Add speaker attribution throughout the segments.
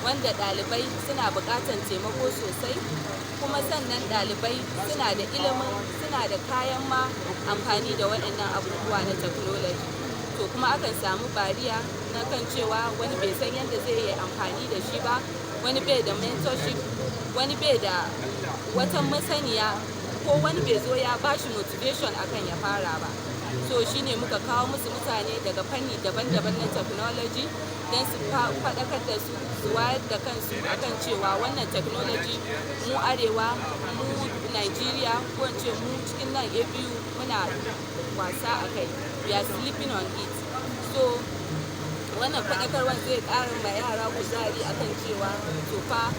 Speaker 1: Wanda ɗalibai suna buƙatar taimako sosai, kuma sannan ɗalibai suna da ilimin, suna da kayan ma amfani da waɗannan abubuwa na technology. To kuma akan samu barrier na kan cewa wani bai san yadda zai yi amfani da shi ba, wani bai da mentorship, wani bai da wata masaniya, ko wani bai zo ya bashi motivation akan ya fara ba. So shine muka kawo musu mutane daga fanni daban-daban na technology don su faɗakar da su, su wayar da kansu akan cewa wannan technology, mu Arewa, mu Nigeria, ko in ce mu cikin nan ABU, muna wasa a kai, we are sleeping on it. So wannan faɗakarwar zai ƙara ma yara kuzari akan cewa to fa,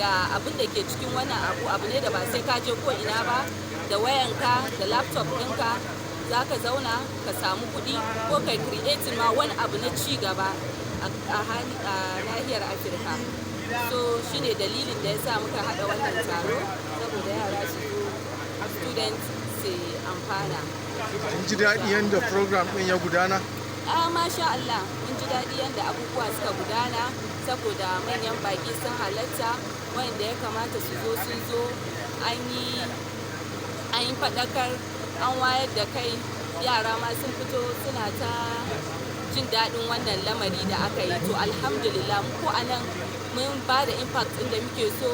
Speaker 1: ga abin da ke cikin wannan abu. Abu ne da ba sai ka je ko ina ba, da wayanka da laptop ɗinka za ka zauna ka samu kuɗi ko kai creating ma wani abu na ci gaba a nahiyar Afirka. So shine dalilin da ya sa muka haɗa wannan taro, saboda yara su zo, students su amfana.
Speaker 2: Kin ji daɗi yadda program ɗin ya gudana?
Speaker 1: A, masha Allah, mun ji daɗi yadda abubuwa suka gudana, saboda manyan baƙi sun halatta, wanda ya kamata su zo sun zo, an yi faɗakar, an wayar da kai, yara ma sun fito suna ta jin daɗin wannan lamari da aka yi. To alhamdulillah, mu ko anan mun ba da impact ɗin da muke so,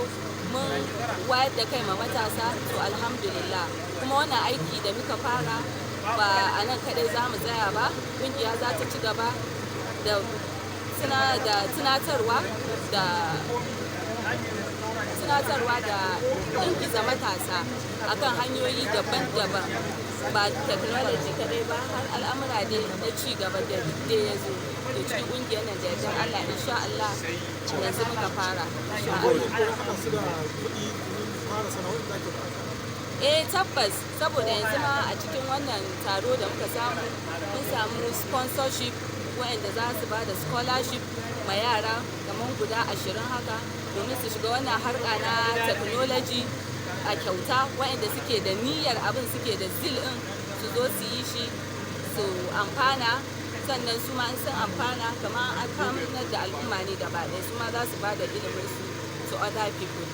Speaker 1: mun wayar da kai ma matasa. To alhamdulillah. Kuma wannan aiki da muka fara, ba a nan kaɗai za mu tsaya ba. Ƙungiya za ta ci gaba da tunatarwa da ingiza matasa akan hanyoyi daban-daban, ba technology kadai ba, har al'amura dai na ci gaba da dai ya zo to cikin ƙungiyar nan, da yardar Allah. Insha Allah, yanzu muka fara, insha Allah.
Speaker 3: Haɗa su da kuɗi fara sana'o'in da ake buƙata.
Speaker 1: Eh, tabbas, saboda yanzu ma a cikin wannan taro da muka samu, mun samu sponsorship, waɗanda za su ba da scholarship ma yara kamar guda 20 haka, domin su shiga wannan harka na technology a kyauta. Waɗanda suke da niyyar abin, suke da zeal ɗin, su zo su yi shi su amfana. Sannan su ma in sun amfana, kamar an amfanar da al'umma ne gaba ɗaya, su ma za su ba da ilimin su to other people.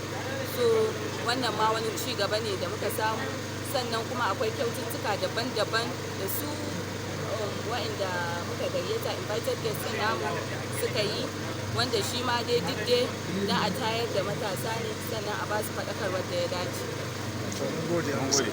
Speaker 1: So wannan ma wani ci gaba ne da muka samu. Sannan kuma akwai kyaututtuka daban-daban da su waɗanda muka gayyata, invited guests ɗin namu, suka yi, wanda shi ma dai duk dai don a tayar da matasa ne, sannan a ba su faɗakarwar da ya dace.
Speaker 2: To mun gode.
Speaker 4: Mun gode.